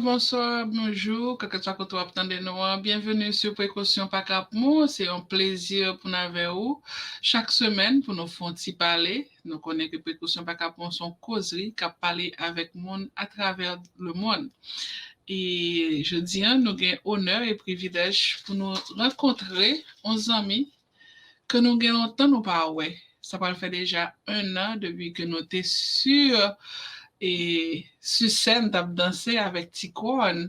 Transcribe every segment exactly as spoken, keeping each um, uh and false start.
Bonswa, bonjou, kèlkeswa kote w ap tande nou an. Byenveni sou Prekosyon Pa Kap Mou. Se yon plezi pou n avè ou chak semèn pou nou fè yon ti pale. Nou konnen ke Prekosyon Pa Kap Mou se yon kozri k ap pale avèk moun atravè lemonn. E jodi a, nou gen onè e privilèj pou nou rankontre yon zanmi ke nou gen lontan nou pa wè. Sa pral fè deja en an depi ke nou te sur, e, sur sèn t ap danse avèk Ti Kòn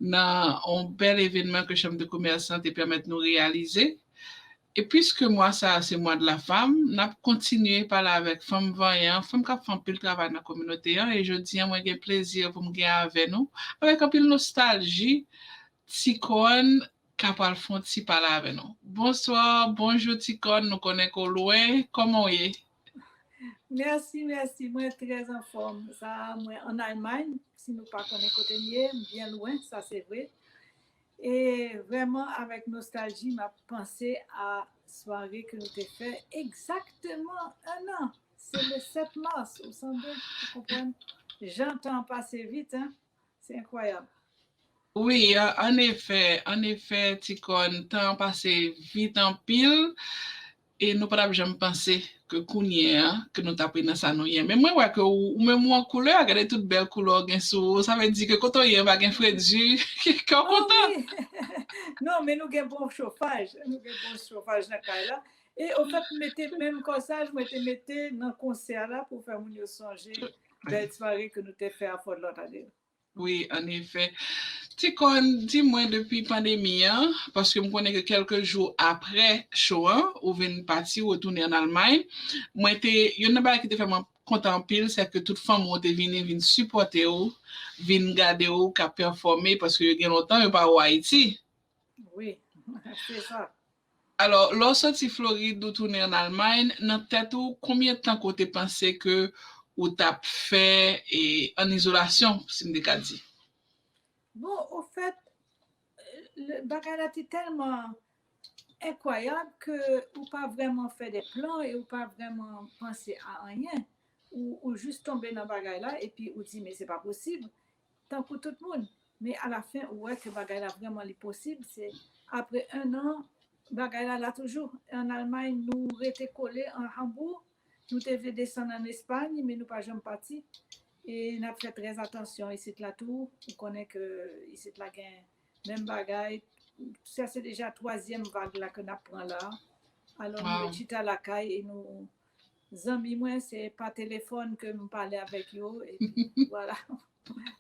nan yon bèl evènman ke Chambre de Commerce lan te pèmèt nou reyalize. E piske mwa sa a se mwa de la femme, n ap kontinye pale avèk fanm vanyan, fanm k ap fè anpil travay nan kominote an. E jodi a, mwen gen plezi pou m gen avè nou, avèk anpil nostalji, Ti Kòn ka pral fè yon ti pale avè nou. Bonswa, bonjou Ti Kòn, nou konnen ke w lwen, kòman w ye? Mèsi, mèsi, mwen trè anfòm. Sa, mwen ann Almay, si nou pa konnen kote m ye, m byen lwen, sa se vre. E vrèman, avèk nostalji, m ap panse a sware ke nou te fè egzakteman en an. Se le sèt mas, ou sanble, ou konprann. Jan tan an pase vit, hein? Se enkwayab. Wi, an efè, an efè, Ti Kòn, tan an pase vit anpil, e nou pa t ap janm panse ke kounye a, ke nou t ap ri nan sa nou ye. Men mwen wè ke ou, ou menm ou an koulè, gade tout bèl koulè w gen sou ou, sa vle di ke kote w ye, pa gen fredi, kè w kontan. Non, men nou gen bon chofaj, nou gen bon chofaj nan kay la. E ofèt, m mete menm kòsaj, mwen te mete nan konsè la pou fè moun yo sonje bèl sware ke nou te fè a Fort Lauderdale. Wi, an efè. Ti Kòn, di mwen depi pandemi an, paske m konnen ke kèlke jou apre show an, ou vin pati, ou retounen ann Almay. Mwen te, youn nan bagay ki te fè mwen kontan anpil, se ke tout fanmi w te vini, vin sipòte w, vin gade w ka pèfòme, paske yo gen lontan yo pa wè w Ayiti. Wi, se sa. Alò, lè w soti Florid, ou tounen ann Almay, nan tèt ou, konbyen tan ke w te panse ke ou t ap fè e, an izolasyon, si m te ka di? Bon, ofèt, bagay la te tèlman enkwayab ke ou pa vrèman fè de plan e ou pa vrèman panse a anyen. Ou, ou jis tonbe nan bagay la epi ou di, men se pa posib. Tankou tout moun. Men alafen, ou wè ke bagay la vrèman li posib. Se apre en an, bagay la la toujou. Ann Almay, nou rete kole an Hamburg. Nou te vle desann ann Espay, men nou pa janm pati. E n ap fè trè atansyon isit la tou. Ou konnen ke isit la gen menm bagay. Sa se deja twazyèm vag la ke n ap pran la. Alò, nou ret chita lakay e nou, zanmi mwen, se pa telefòn ke m pale avèk yo. Epi, vwala.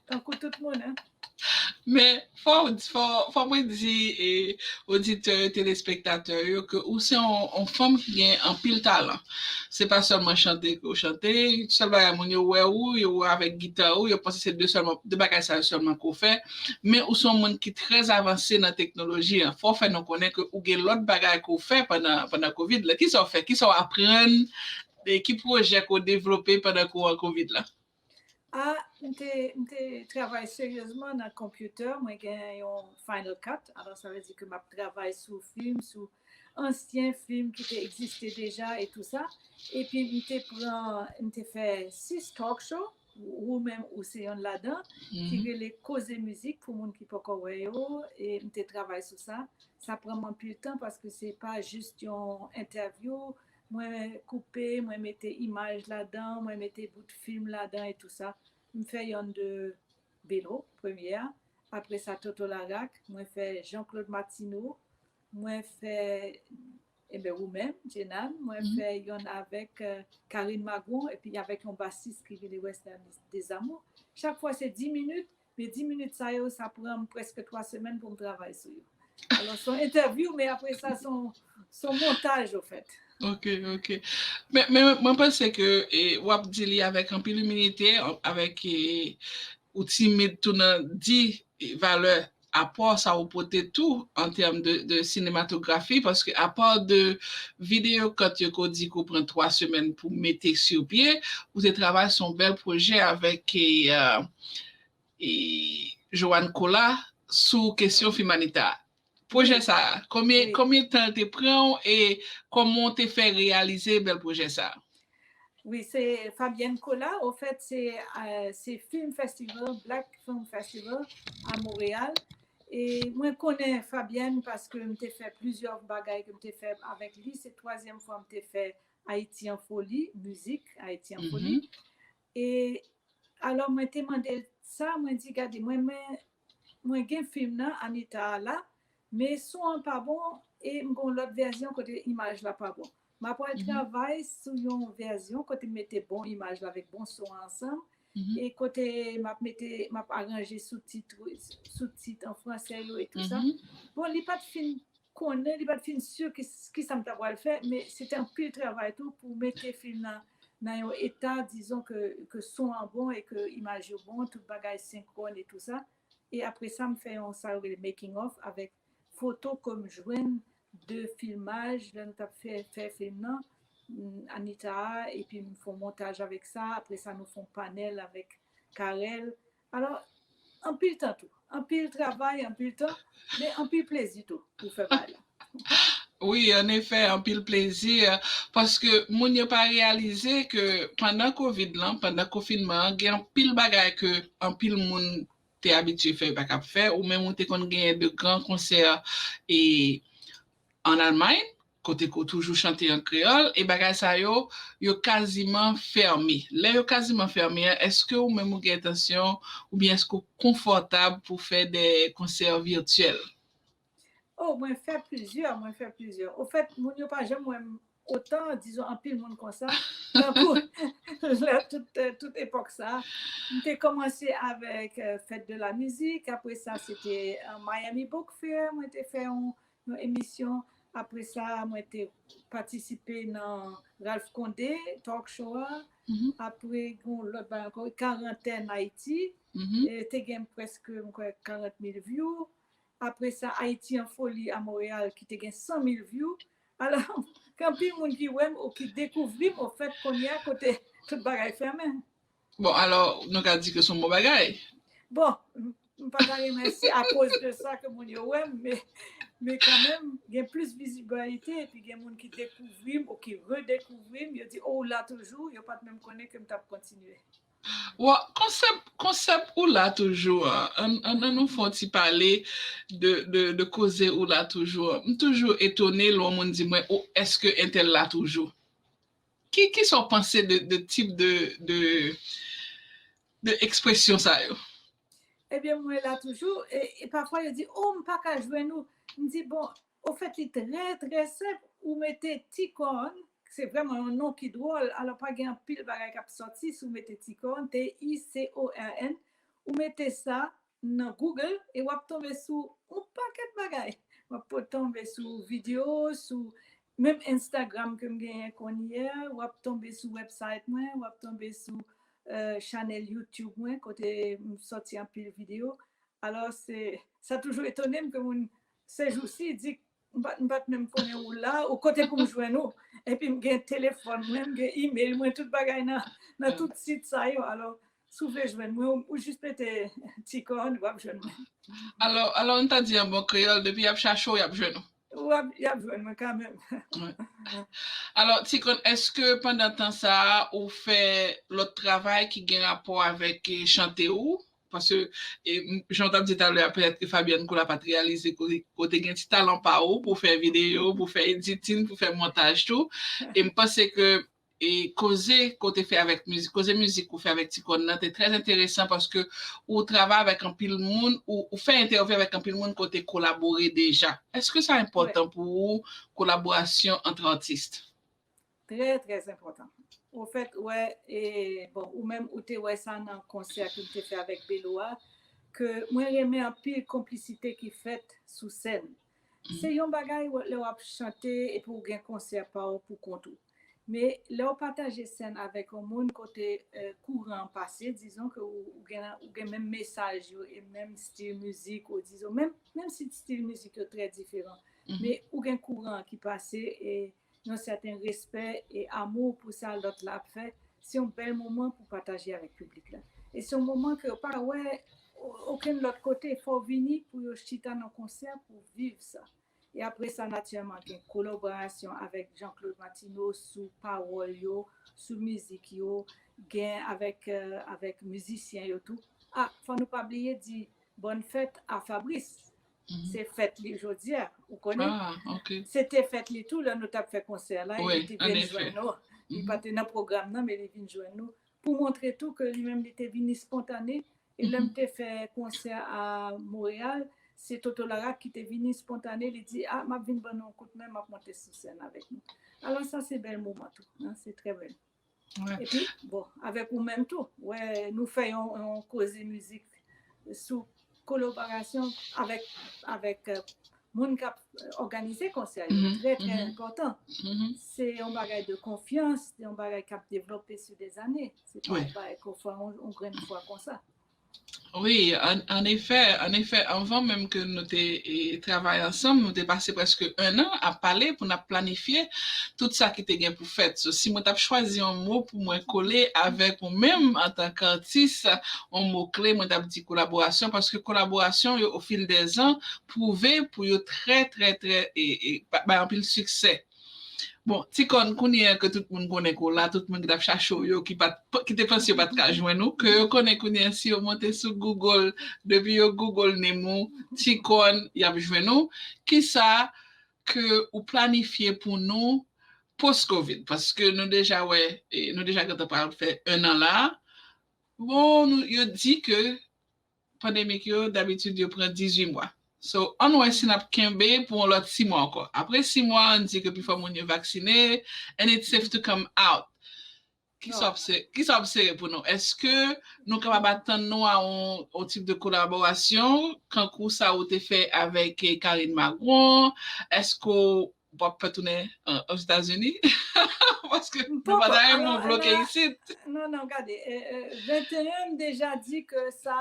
Tankou tout moun, hein. Men, fò, fò, fò mwen di e, oditè yo, telespektatè yo, ke ou se yon, yon fanm ki gen anpil talan. Se pa sèlman chante ke w chante, sèl bagay moun yo wè ou, yo wè avèk gita ou, yo panse se de sèlman, de bagay sa yo sèlman ke w fè. Men ou se yon moun ki trè avanse nan teknoloji an. Fò w fè nou konnen ke ou gen lòt bagay ke w fè pandan, pandan kovid la. Kisa w fè? Kisa w aprann? E ki pwojè ke w devlope pandan ke w an kovid la? A, m te, m te travay seryezman nan konpitè. Mwen gen yon Final Cut. Alò, sa vle di ke m ap travay sou fim, sou ansyen fim ki te egziste deja e tou sa. Epi m te pran, m te fè sis talk show, ou menm ou se yonn ladan, ki rele Koze Mizik pou moun ki poko wè yo, e m te travay sou sa. Sa pran m anpil tan paske se pa jis yon entèvyou, mwen koupe, mwen mete imaj ladan, mwen mete bout fim ladan e tou sa. M fè yonn de Belo, premye a. Apre sa, Toto Laraque, mwen fè Jean-Claude Martineau, mwen fè, enben, ou menm, Jenan, mwen fè yonn avèk, euh, Karine Magron, epi avèk yon basis ki rele Wesner Desamours. Chak fwa se dis minit, men dis minit sa yo, sa pran m prèske twa semèn pou m travay sou yo. Alò, se yon entèvyou, men apre sa, se yon, se yon montaj, ofèt. Ok, ok. Men, men mwen panse ke e, w ap di li avèk anpil imilite, avèk e, ou timid tou nan di e, valè apò sa ou pote tou an tèm de, de sinematografi, paske apa de videyo kant yo ke w di ke w pran twa semèn pou mete sou pye, ou te travay sou yon bèl pwojè avèk e, e, Joanne Colas sou kesyon fim Anita. Pwojè sa a, konbyen, konbyen tan l te pran w e kòman w te fè reyalize bèl pwojè sa a? Wi, se Fabienne Colas. Ofèt, se euh, se Film Festival, Black Film Festival a Montréal. E mwen konnen Fabienne paske m te fè plizyè bagay ke m te fè avèk li. Se twazyèm fwa m te fè Ayiti an Foli, mizik Ayiti an Foli. E alò, mwen te mande l sa, mwen di, gade, mwen, mwen, mwen gen fim nan, Anita a la, men son an pa bon, e m gen yon lòt vèsyon kote imaj la pa bon. M ap pral travay sou yon vèsyon kote m mete bon imaj la avèk bon son an ansanm, e kote m ap mete, m ap aranje soutit, soutit an fransè yo e tou sa. Bon, li pa t fin konnen, li pa t fin si ki, ki sa m ta pral fè, men se te anpil travay tou pou mete fim nan nan yon eta, dizon ke, ke son an bon e ke imaj yo bon, tout bagay senkwòn e tou sa. E apre sa, m fè yon sa yo rele making of avèk foto ke m jwenn de filmaj, lè nou t ap fè, fè fim nan, mm, Anita a, epi m fè yon montaj avèk sa. Apre sa, nou fè yon panèl avèk Carel. Alò, anpil tan tou. Anpil travay, anpil tan, men anpil plezi tou pou fè bagay la. Wi, annefè, anpil plezi, paske moun yo pa reyalize ke pandan kovid lan, pandan konfinman an, gen anpil bagay ke anpil moun te abitye fè, yo pa kab fè, ou menm ou te konn genyen de gran konsè e an Almay, kote ke w toujou chante an kreyòl, e bagay sa yo, yo kaziman fèmen. Lè yo kaziman fèmen an, èske ou menm ou gen entansyon, oubyen èske w konfòtab pou fè de konsè vityèl? Oh, mwen fè plizyè, mwen fè plizyè. Ofèt, moun yo pa janm wè m otan, dizon, anpil moun konsa, tankou lè tout, tout epòk sa. M te kòmanse avèk euh, Fête de la Musique, apre sa, se te euh, Miami Book Fair, mwen te fè yon, yon emisyon. Apre sa, mwen te patisipe nan Ralph Condé Talk Show a. Apre, gen yon lòt bagay ankò, Karantèn Ayiti. E te gen prèske, m kwè, karant mil view. Apre sa, Ayiti an Foli a Monreyal ki te gen san mil view. Alò, gen anpil moun ki wè m ou ki dekouvri m ofèt kounye a kote tout bagay fèmen. Bon, alò, nou ka di ke se yon bon bagay. Bon, m pa ta renmen se akoz de sa ke moun yo wè m, men men kanmenm, gen plis vizibalite, epi gen moun ki dekouvri m ou ki redekouvri m, yo di, oh, ou la toujou, yo pa t menm konnen ke m t ap kontinye. Wa, konsèp, konsèp ou la toujou an, an, an, an nou fè yon ti pale de, de, de koze ou la toujou an. M toujou etone lè yon moun di mwen, oh, èske entèl la toujou? Ki, ki sa w panse de, de tip de, de, de ekspresyon sa yo? Ebyen, mwen la toujou, e, e pafwa yo di, oh, m pa ka jwenn ou. M di, bon, ofèt, li trè, trè senp, ou mete Ticorn, se vrèman yon non ki dwòl, alò pa gen anpil bagay k ap sòti si w mete Ticorn, T I C O R N, ou mete sa nan Google e w ap tonbe sou yon pakèt bagay. W ap tonbe sou videyo, sou menm Instagram ke m genyen kounye a, w ap tonbe sou website mwen, w ap tonbe sou euh, chanèl YouTube mwen, kote m sòti anpil videyo. Alò, se, sa toujou etone m ke moun, sejousi, di, m pa, m pa t menm konnen ou la, ou kote pou m jwenn ou. Epi m gen telefòn mwen, m gen email mwen, tout bagay nan, nan tout sit sa yo. Alò, si w vle jwenn mwen, ou, ou jis mete Ticorn, w ap jwenn mwen. Alò, alò, nou ta di an bon kreyòl, depi y ap chache w, y ap jwenn ou. W ap, y ap jwenn mwen kanmenm. Alò, Ticorn, èske pandan tan sa a, ou fè lòt travay ki gen rapò avèk eh, chante ou? Paske, e, m- jan w t ap di talè a, petèt ke Fabienne Colas pa t reyalize ke w te gen ti talan pa ou pou fè videyo, pou fè editing, pou fè montaj tou. E m panse ke e koze ke w te fè avèk mizik, koze mizik ou fè avèk Ticorn nan te trè enteresan paske ou travay avèk anpil moun, ou, ou fè entèvyou avèk anpil moun ke w te kolabore deja. Èske sa enpòtan pou ou, kolaborasyon ant atis? Trè, trè enpòtan. Ofèt, wè, e, bon, ou menm ou te wè sa nan konsè ke m te fè avèk Belo a, ke mwen renmen anpil konplisite ki fèt sou sèn. Se yon bagay lè w ap chante epi w gen konsè pa w pou kont ou. Men lè w pataje sèn avèk yon moun kote kouran an pase, dizon ke ou gen, ou gen menm mesaj yo e menm stil mizik, ou dizon, menm, menm si stil mizik yo trè diferan, men ou gen kouran an ki pase e yon sèten respè e amou pou sa lòt la ap fè, se yon bèl moman pou pataje avèk piblik la. E se yon moman ke w pa wè okenn lòt kote, fò w vini pou yo chita nan konsè pou viv sa. E apre sa, natirèlman, gen kolaborasyon avèk Jean-Claude Martineau sou pawòl yo, sou mizik yo, gen avèk, euh, avèk mizisyen yo tou. Ah, fò nou pa bliye di bòn fèt a Fabrice. Se fèt li jodi a, ou konnen. Ah, ok. Se te fèt li tou lè nou t ap fè konsè la, Wi, li te vin anefè. Jwenn nou. Li pa te nan pwogram nan, men li vin jwenn nou. Pou montre tou ke li menm li te vin espontane. E lè m te fè konsè a Montréal, se Toto Laraque ki te vin espontane, li di, ah, m ap vin ban nou yon kout men, m ap monte sou sèn avèk nou. Alò sa se bèl moman tou, hein, se trè bèl. Wi. Epi, bon, avèk ou menm tou, wè, nou fè yon, yon koze mizik sou kolaborasyon avèk, avèk euh, moun k ap òganize konsè yo, Mhm, trè, trè mhm. Enpòtan. Mhm. Se yon bagay de konfyans, se yon bagay k ap devlope sou de zane. Se pa Wi. Yon bagay ke w fè yon, yon grenn fwa konsa. Wi, an, an efè, an efè, anvan menm ke nou te e, travay ansanm, nou te pase prèske en an ap pale pou n ap planifye tout sa ki te gen pou fèt. So, si mwen t ap chwazi yon mo pou mwen kole avèk ou menm antanke atis, yon mo kle, mwen t ap di kolaborasyon, paske kolaborasyon yo, ofil dèzan, pwouve pou yo trè, trè, trè, e, e, ba- bay anpil siksè. Bon, Ti Kòn, kounye a ke tout moun konnen ke w la, tout moun ki t ap chache w yo, ki pa t, ki te panse yo pa t ka jwenn ou, ke yo konnen kounye a si yo monte sou Google, depi yo Google nim ou, Ti Kòn, y ap jwenn ou. Kisa ke ou planifye pou nou post-Covid? Paske nou deja wè, e, nou deja gentan pral fè en an la. Bon, nou, yo di ke pandemik yo, dabitid, yo pran dizuit mwa. So, ann wè si n ap kenbe pou yon lòt sis mwa ankò. Apre sis mwa, ann di ke pifò moun yo vaksine, and it's safe to come out. Kisa w ap se- kisa w ap sere pou nou? Èske nou kapab atann nou a yon, yon tip de kolaborasyon, kankou sa ou te fè avèk, eh, Karine Magron? Èske w ap fè tounen, eh, Ozetazini? Paske nou pa ta renmen w bloke isit. Non, non, gade, eh, eh, venteyen, m deja di ke sa,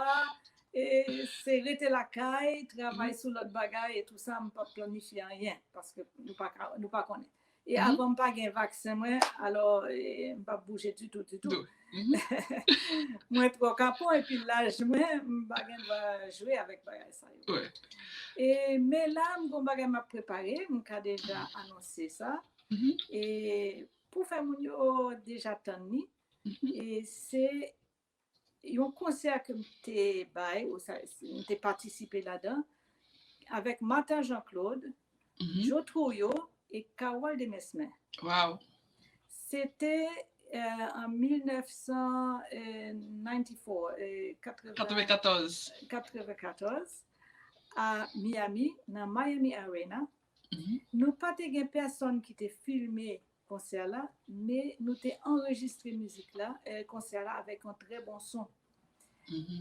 eh, se rete lakay, travay sou lòt bagay e tou sa, m p ap planifye anyen, paske nou pa ka, nou pa konnen. E avan m pa gen vaksen mwen, alò, eh, m p ap bouje ditou, ditou. Mwen twò kapon, epi laj mwen, m pa gen dwa jwe avèk bagay sa yo. E, men la, m gon bagay m ap prepare, m ka deja anonse sa. E pou fè moun yo deja tann li, e se yon konsè ke m te bay, ou sa, m te patisipe ladan, avèk Martha Jean-Claude, Joe Trouillot e Carole Demesmin. Wow. Se te, eh, an mil nèf san nèntifo, eh, katreven- Katrevenkatòz. katrevenkatòz, a Miami, nan Miami Arena. Nou pa te gen pèsonn ki te filme konsè la, men nou te anrejistre mizik la, eh, konsè la avèk yon trè bon son.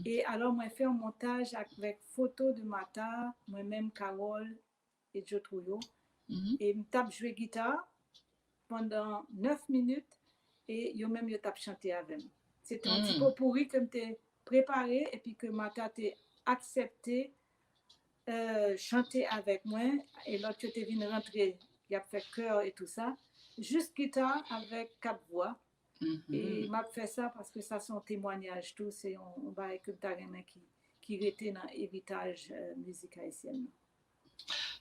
E alò, mwen fè yon montaj avèk foto de Martha, mwen menm, Carole e Joe Trouillot. E m t ap jwe gita pandan nèf minit e yo menm yo t ap chante avè m. Se te yon ti potpourri ke m te prepare epi ke Martha te aksepte, eh, chante avèk mwen, e lòt yo te vin rantre, y ap fè kè e tou sa. Jis gita avèk kat vwa. E m ap fè sa paske sa se yon temwanyaj tou, se yon, yon bagay ke m ta renmen ki, ki rete nan eritaj, eh, mizik ayisyèn nan.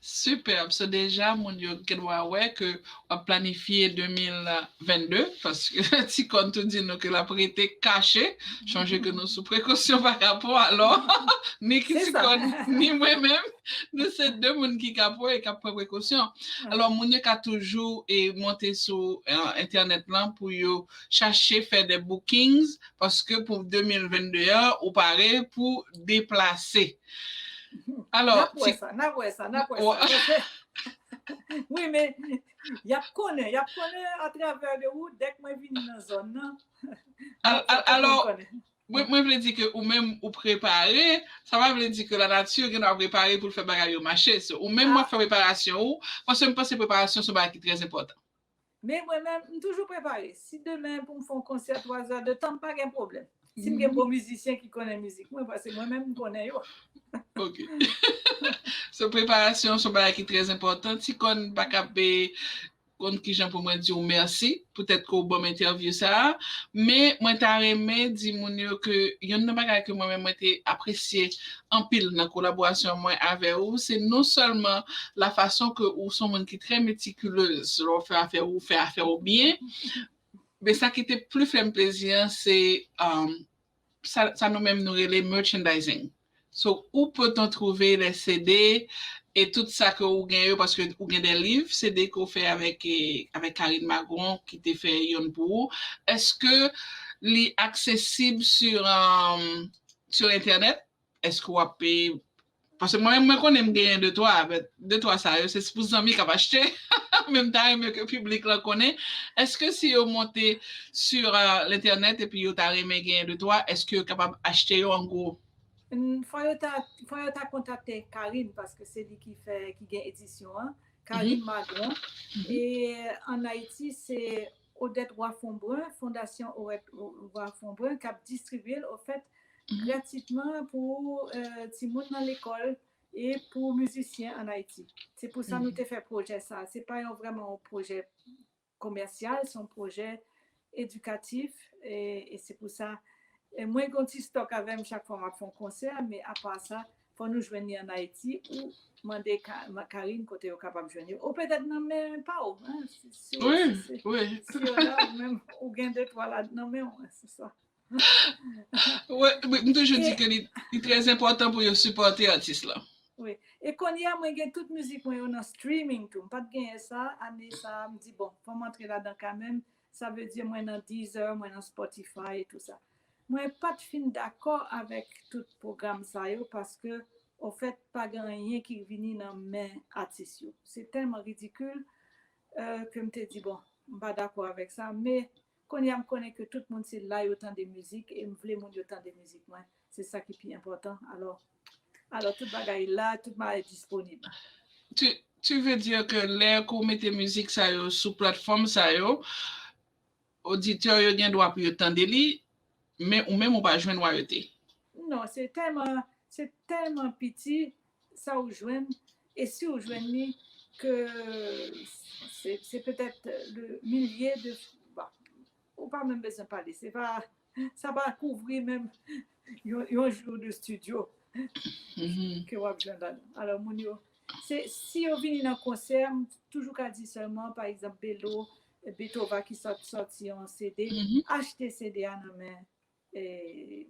Superb. So deja, moun yo gen dwa wè ke w ap planifye de mil vennde, paske Ti Kòn tou di nou ke l ap rete kache. Chonje ke nou sou prekosyon pa rapò, alò, ni Ti Kòn, ni mwen menm, nou se de moun ki kapon e k ap pran prekosyon. Alò, moun yo ka toujou e monte sou, eh, entènèt lan pou yo chache fè de bookings, paske pou de mil vennde an, ou pare pou deplase. Alò, n ap wè sa, n ap wè sa, n ap wè sa. Wi, men y ap konnen, y ap konnen atravè de ou, dèk mwen vini nan zòn nan. Alò, mwen, mwen vle di ke ou menm ou prepare, sa pa vle di ke lanati gen dwa prepare pou l fè bagay yo mache. So, ou menm w ap fè preparasyon ou, paske m panse preparasyon se yon bagay ki trè enpòtan. Men mwen menm, m toujou prepare. Si demen pou m fè yon konsè twa zè de tan, m pa gen pwoblèm. Si m gen bon mizisyen ki konnen mizik mwen, paske mwen menm m konnen yo. Ok. So, preparasyon se yon bagay ki trè enpòtan. Ti Kòn pa ka pe konn kijan pou mwen di w mèsi poutèt ke w ban m entèvyou sa a, men mwen ta renmen di moun yo ke yonn nan bagay ke mwen menm mwen te apresye anpil nan kolaborasyon mwen avè w, se non sèlman la fason ke ou se yon moun ki trè meticuleuses, lè w fè afè ou, ou fè afè ou byen, men sa ki te pli fè m plezi an, se, um, sa, sa nou menm nou rele merchandising. So, où peut-on trouver les C D et tout sa ke ou gen yo, paske ou gen de liv, C D ke ou fè avèk, eh, avèk Karine Magron, ki te fè yonn pou ou. Èske li aksesib sur, um, sur Internet? Èske w ap peye? Paske mwen, mwen konnen m genyen de twa, men de twa sa yo, se pou zanmi k ap achte. Men m ta renmen ke piblik lan konnen. Èske si yo monte sur, euh, l'internet epi yo ta renmen genyen de twa, èske yo kapab achte yo an gwo? Mm, fò yo ta, fò yo ta kontakte Karine, paske se li ki fè, ki gen edisyon an. Karine Magron. E an Ayiti, se Odette Roy Fombrun, Fondasyon Odette Roy Fombrun, k ap distribye l, ofèt, gratitman pou, euh, timoun nan lekòl e pou mizisyen an Ayiti. Se pou sa nou te fè pwojè sa. Se pa yon, vrèman yon pwojè komèsyal, se yon pwojè edikatif, e, e se pou sa, e mwen gen yon ti stòk avè m chak fwa m ap fè yon konsè, men apa sa, fò nou jwenn li an Ayiti, ou mande Ka-, ma-, Karine kote yo kapab jwenn yo. Ou petèt nan men pa w, hein, si, si, Wi, si, wi. Si yo la, ou menm, ou gen de twa la nan men w, se sa. Wi, wi, m toujou di ke li, li trè enpòtan pou yo sipòte atis la. Wi. E kounye a, mwen gen tout mizik mwen yo nan streaming tou. M pa t genyen sa, ane sa, m di, bon, fò m antre ladan kanmenm. Sa vle di mwen nan Deezer, mwen nan Spotify e tou sa. Mwen pa t fin dakò avèk tout pwogram sa yo paske, ofèt, pa gen anyen ki vini nan men atis yo. Se tèlman ridikil, euh, ke m te di, bon, m pa dakò avèk sa, men kounye a m konnen ke tout moun se la yo tande mizik e m vle moun yo tande mizik mwen. Se sa ki pi enpòtan. Alò, alò tout bagay la, tout bagay disponib. Tu, tu veux dire que lè ke w mete mizik sa yo sou platfòm sa yo, oditè yo gen dwa pou yo tande li, men ou menm ou pa jwenn royalty? Non, se tèlman, se tèlman piti sa ou jwenn, e si ou jwenn li, ke se, se petèt le milye de, bon, ou pa menm bezwen pale, se pa, sa pa kouvri menm yon, yon jou de studio ke w ap jwenn ladan. Alò, moun yo, se, si yo vini nan konsè, m toujou ka di sèlman, pa egzanp, Belo, Beethoven ki sot, sòti yon C D, achte C D a nan men, eh,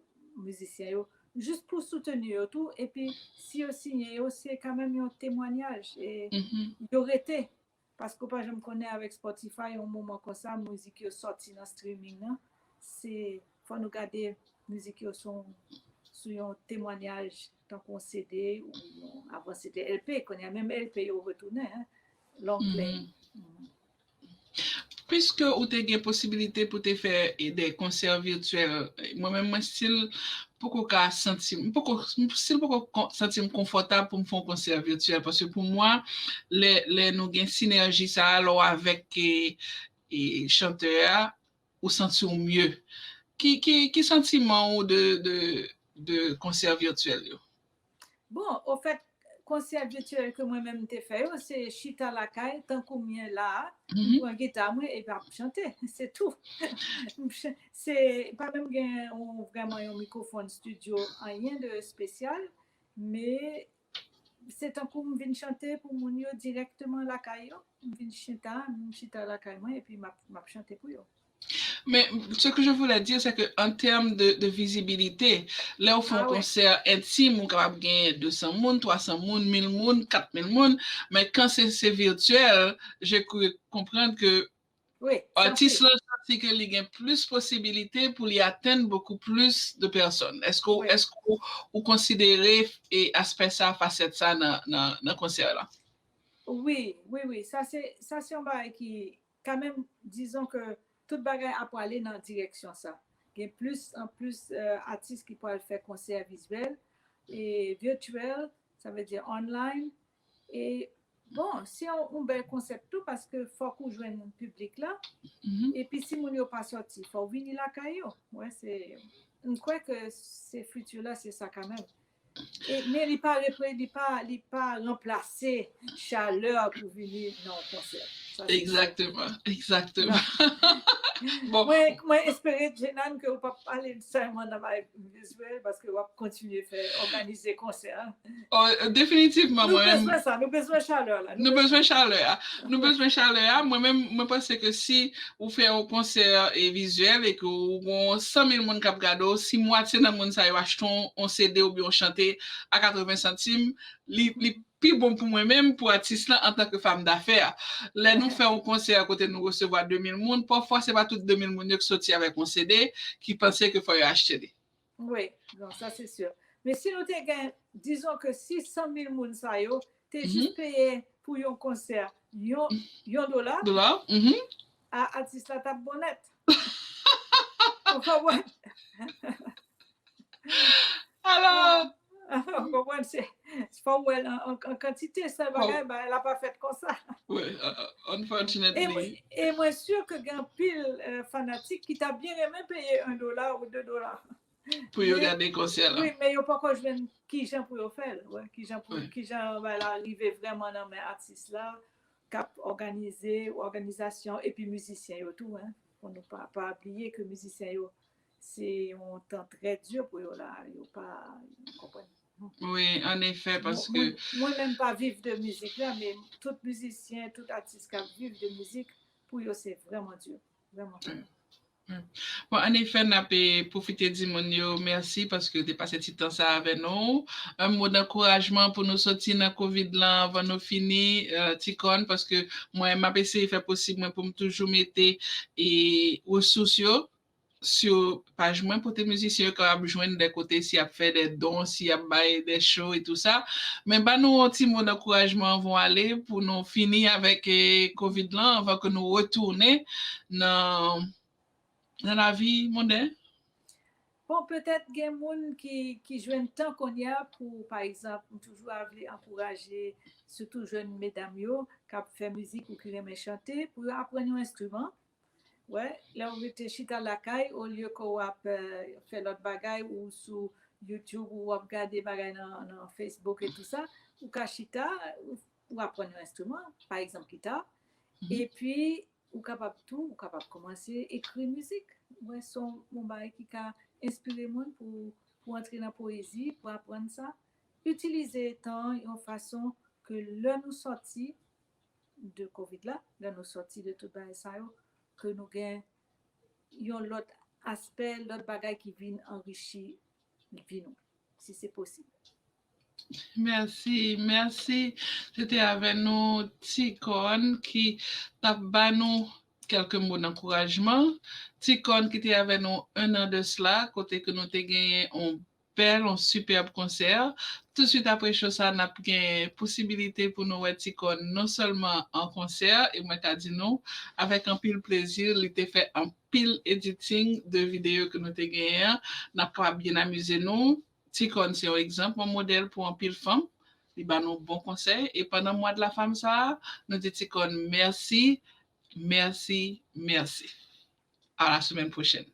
mizisyen yo, jis pou soutni yo tou, epi si yo siyen yo, se kanmenm yon temwanyaj, e yo rete, paske w pa janm konnen avèk Spotify, yon moman konsa, mizik yo sòti nan streaming nan, se, fò nou gade mizik yo sou, sou yon temwanyaj, tankou yon C D ou yon, avan se te L P, kounye a menm L P yo retounen, hein, long play. Piske ou te gen posibilite pou te fè, e, de konsè vityèl, mwen menm mwen still poko ka santi m, m poko, m still poko kon-, santi m konfòtab pou m fè yon konsè vityèl, paske pou mwen, lè, lè nou gen sinèji sa a, lè w avèk, e, e, chantè a, ou santi w mye. Ki, ki, ki santiman ou de, de, de konsè vityèl yo? Bon, ofèt, konsè vityèl ke mwen menm m te fè yo, se chita lakay, tankou m ye la a, m pran gita mwen epi ap chante, se tou. M ch-, se pa menm gen yon, vrèman yon mikwofòn estidyo, anyen de espesyal, men se tankou m vin chante pou moun yo dirèkteman lakay yo. M vin chita, m chita lakay mwen epi m ap, m ap chante pou yo. Mais ce que je voulais dire, c'est que en termes de, de visibilité, lè ou fè yon konsè entim, ou kapab gen de san moun, twa san moun, mil moun, kat mil moun, men kan se, se vityèl, je cru comprendre que atis lan santi ke li gen plis posibilite pou li atenn beaucoup plus de personnes. Èske, èske ou, ou konsidere, e, aspè sa, fasèt sa nan, nan, nan konsè la? Wi, wi, wi. Sa se, sa se yon bagay ki, kanmenm, dizon ke tout bagay ap prale nan direksyon sa. Gen plis an plis, euh, atis ki pral fè konsè vizyèl e vityèl, sa vle di online. E bon, se yon, yon bèl konsèp tou, paske fòk ou jwenn piblik la. Epi si moun yo pa sòti, fò w vini lakay yo. Mwen, se, m kwè ke se fiti la, se sa kanmenm. E, men li pa repre-, li pa, li pa ranplase chalè pou vini nan yon konsè. Sa se sè. Egzakteman, egzakteman. Bon. Mwen, mwen espere, Jenan, ke ou p ap pale sèlman nan bagay vizyèl, paske w ap kontinye fè, òganize konsè. Oh, definitivman, Nou mwen menm, bezwen sa, nou bezwen chalè la. nou bezwen chalè a. Nou bezwen chalè a. Mwen menm, mwen panse ke si ou fè yon konsè e vizyèl e ke ou gen san mil moun k ap gade w, si mwatye nan moun sa yo achte yon, yon C D oubyen yon chante a katreven santim, li, li pi bon pou mwen menm, pou atis lan antanke fanm dafè. Lè nou fè yon konsè kote nou resevwa de mil moun, pafwa se pa tout de mil moun yo ki soti avèk yon C D ki panse ke fò yo achte li. Wi, non, sa se si. Men si nou te gen, dizon ke sis san mil moun sa yo te jis peye pou yon konsè yon, yon dola, Dola? Mhm. a, atis la t ap bon nèt. Ou konprann? Alò, Ou konprann? Se, fò w wè l an, an, an kantite, sèl bagay, bagay la pa fèt konsa. Wi, uh, uh, E mwen, unfortunately, e mwen si ke gen anpil eh, fanatik ki ta byen renmen peye yon dola ou de dola. Pou yo Men, gade konsè la. Wi, men yo poko jwenn kijan pou yo fè l. Wè, kijan pou, Wi. Kijan bagay la rive vrèman nan men atis la, k ap òganize, òganizasyon, epi mizisyen yo tou, hein. Pou nou pa, pa bliye ke mizisyen yo, se yon tan trè di pou yo la, yo pa, ou konprann. Wi, an efè, Mwen, paske mwen, mwen menm pa viv de mizik la, men tout mizisyen, tout atis k ap viv de mizik, pou yo se vrèman di, vrèman di. Bon, an efè, n ap eh, pwofite di moun yo mèsi paske yo te pase ti tan sa avè nou. Yon mo dankourajman pou nou soti nan kovid lan anvan nou fini, eh, Ti Kòn, paske mwen, m ap eseye fè posib mwen pou m toujou mete eh, resous yo sou paj mwen, kote mizisyen yo kapab jwenn de kote, si y ap fè de don, si y ap bay de show e tou sa. Men ba nou yon ti mo dankourajman anvan w ale, pou nou fini avèk eh, kovid lan, anvan ke nou retounen nan, nan lavi monden. Bon, petèt gen moun ki, ki jwenn tan kounye a pou, pa egzanp, m toujou a vle ankouraje, sitou jèn medam yo, k ap fè mizik ou ki renmen chante, pou yo aprann yon enstriman. Wè, lè w rete chita lakay, olye ke w ap eh, fè lòt bagay, ou sou YouTube, ou w ap gade bagay nan, nan Facebook e tou sa, ou ka chita, ou, ou aprann yon enstriman, pa egzanp, gita. Epi, ou kapab tou, ou kapab kòmanse ekri mizik. Mwen, se yon bagay ki ka enspire moun pou, pou antre nan poezi, pou aprann sa. Itilize tan an yon fason ke lè nou sòti de kovid la, lè nou sòti de tout bagay sa yo, ke nou gen yon lòt aspè, lòt bagay ki vin anrichi vi nou, si se posib. Mèsi, mèsi. Se te avè nou Ti Kòn ki t ap ba nou kèlke mo dankourajman. Ti Kòn ki te avè nou un an de sla, kote ke nou te genyen yon bèl, yon sipèb konsè. Touswit apre show sa, n ap gen posibilite pou nou wè Ti Kòn non sèlman an konsè, e mwen ka di nou, avèk anpil plezi, li te fè anpil editing de videyo ke nou te genyen an. N ap kapab byen amize nou. Ti Kòn se yon egzanp, yon modèl pou anpil fanm. Li ba nou bon konsèy. E pandan mwa de la femme sa a, nou di Ti Kòn mèsi, mèsi, mèsi. À la semaine prochaine.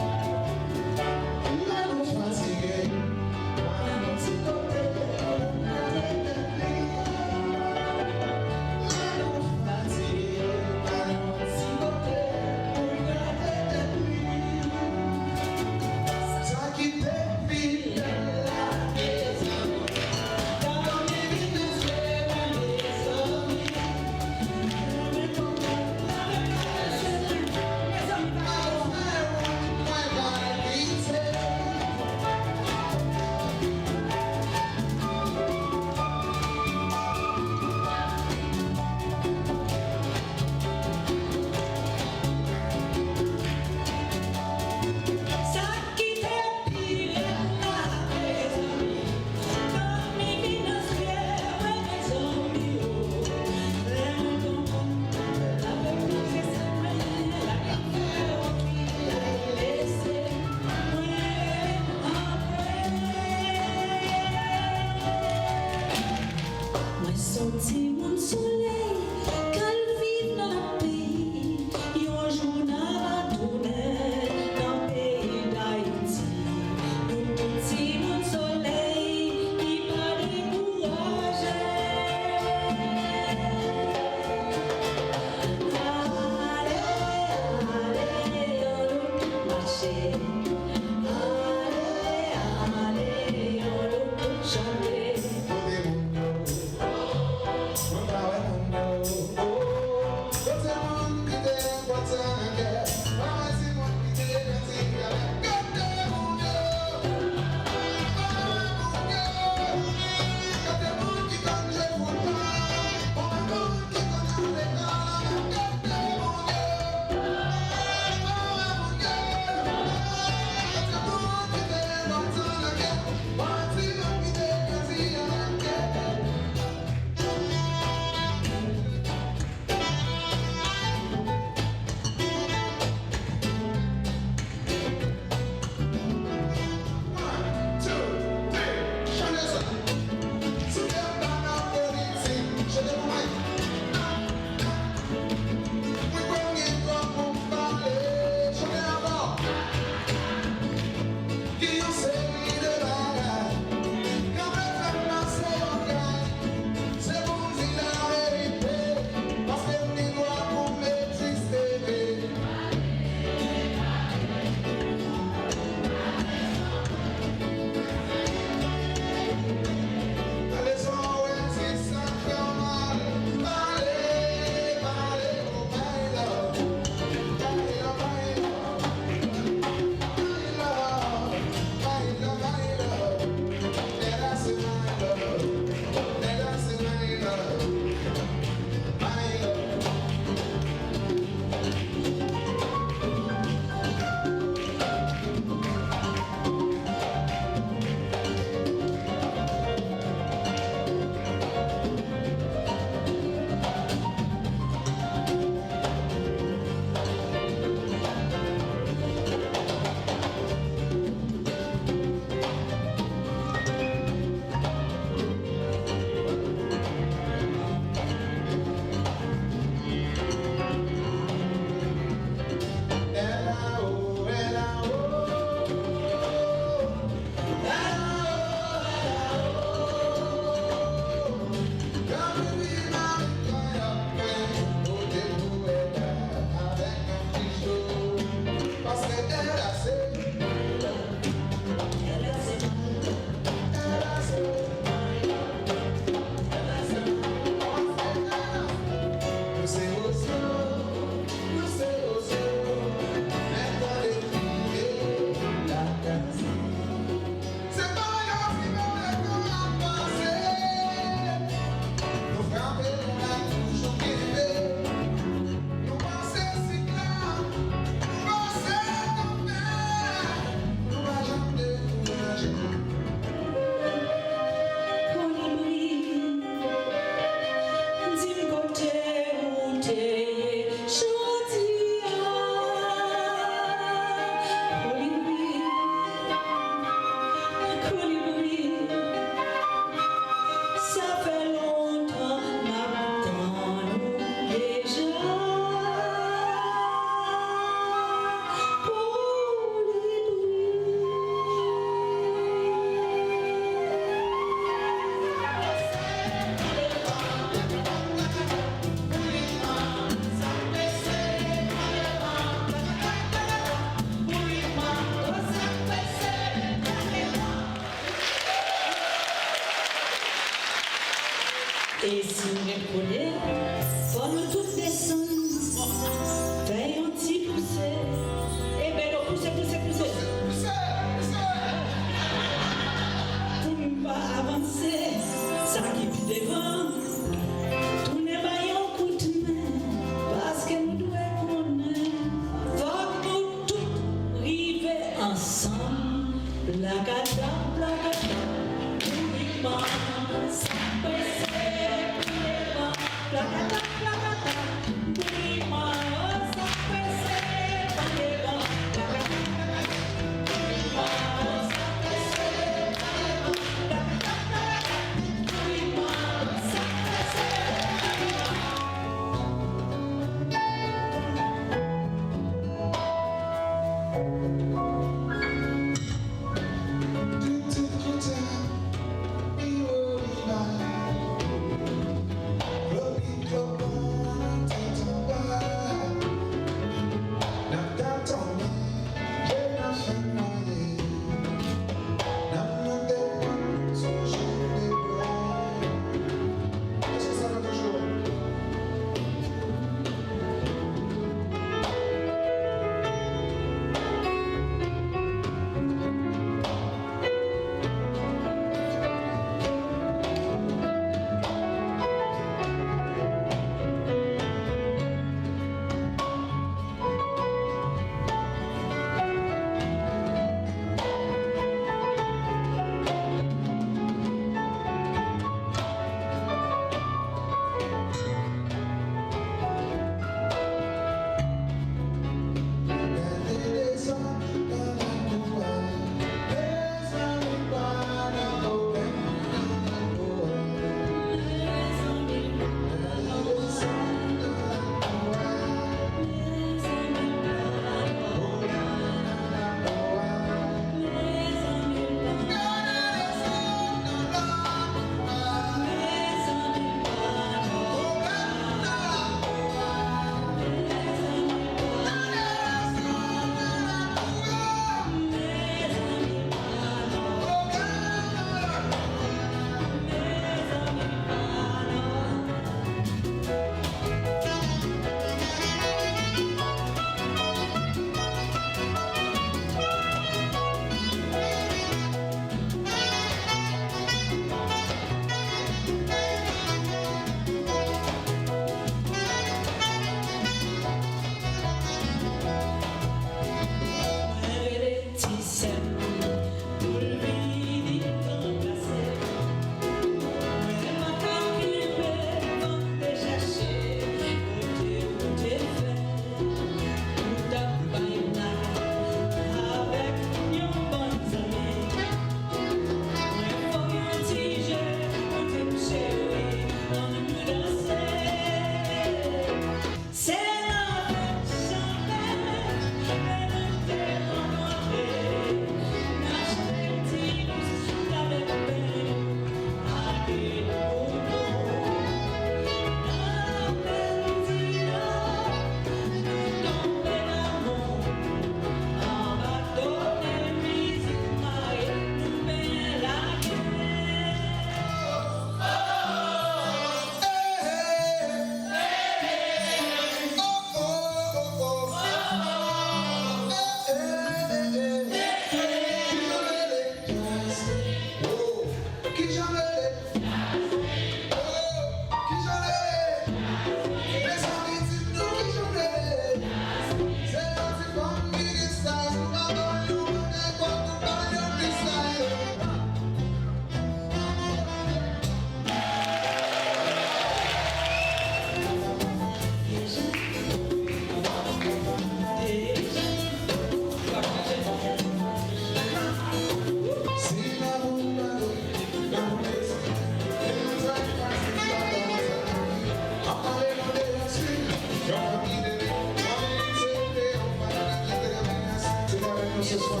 Ce soir,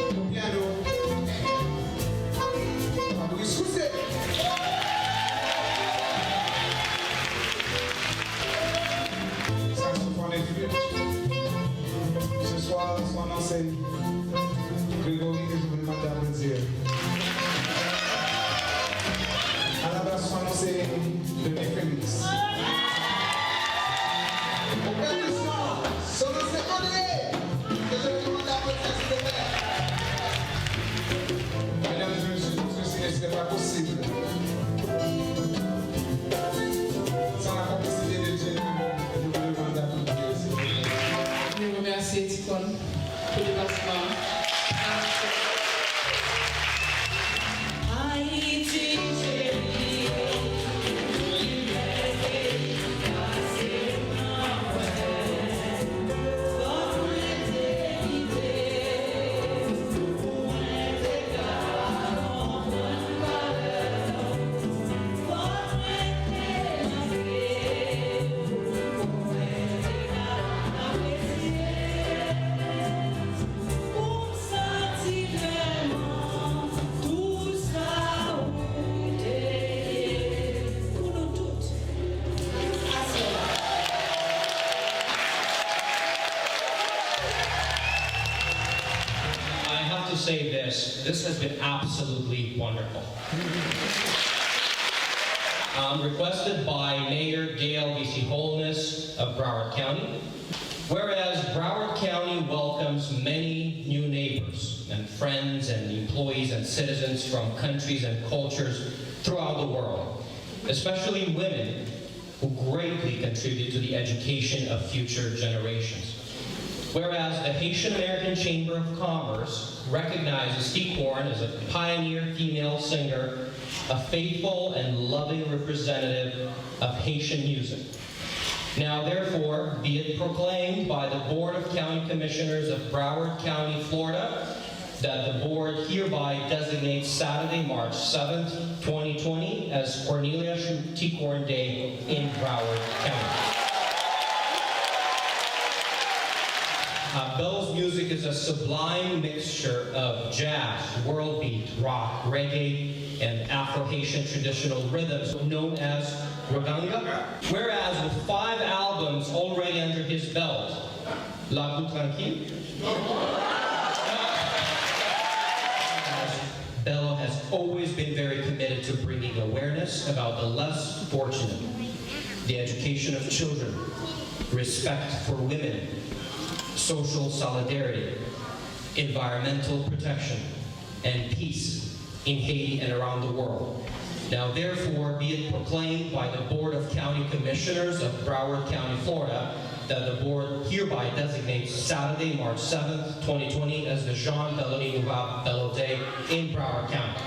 au piano, Fabrice Rousset. Saxophone et flûte. Ce soir, sont annoncés Grégory et Joël Mandabrodier. À la basse, sont annoncés Denis Félix. Aux percussions, sont annoncés André et Joël Mandabrodier, s'il vous plaît. Mesdames et messieurs, tout ceci ne serait pas possible sans la complicité de Dieu. Je vous demande d'applaudir, s'il vous plaît. Nou remèsye Ti Kòn pou deplasman an. Ayiti cheri, ou pi bèl peyi pase nan pwèl. Fòk mwen te kite, pou mwen te ka konprann valè w. Fòk mwen te lage, pou mwen te ka apresye. Pou m santi vrèman tou sa ou te ye pou nou tout. Aswè a. I have to say this, this has been absolutely wonderful. Um, requested by Mayor Gail V C Holness of Broward County. Whereas Broward County welcomes many new neighbors and friends and employees and citizens from countries and cultures throughout the world, especially women who greatly contribute to the education of future generations. Whereas the Haitian American Chamber of Commerce recognizes Ti Kòn as a pioneer female singer, a faithful and loving representative of Haitian music. Now, therefore, be it proclaimed by the Board of County Commissioners of Broward County, Florida, that the board hereby designates Saturday, March seventh, twenty twenty, as Cornelia Shute T. Corn Day in Broward County. Uh, Bello's music is a sublime mixture of jazz, world beat, rock, reggae, and Afro-Haitian traditional rhythms known as Reggae. Whereas with five albums already under his belt, La Boue Tranquille, Bello has always been very committed to bringing awareness about the less fortunate, the education of children, respect for women, social solidarity, environmental protection, and peace in Haiti and around the world. Now, therefore, be it proclaimed by the Board of County Commissioners of Broward County, Florida, that the board hereby designates Saturday, March seventh, twenty twenty, as the Jean Bellony Mouva Bello Day in Broward County.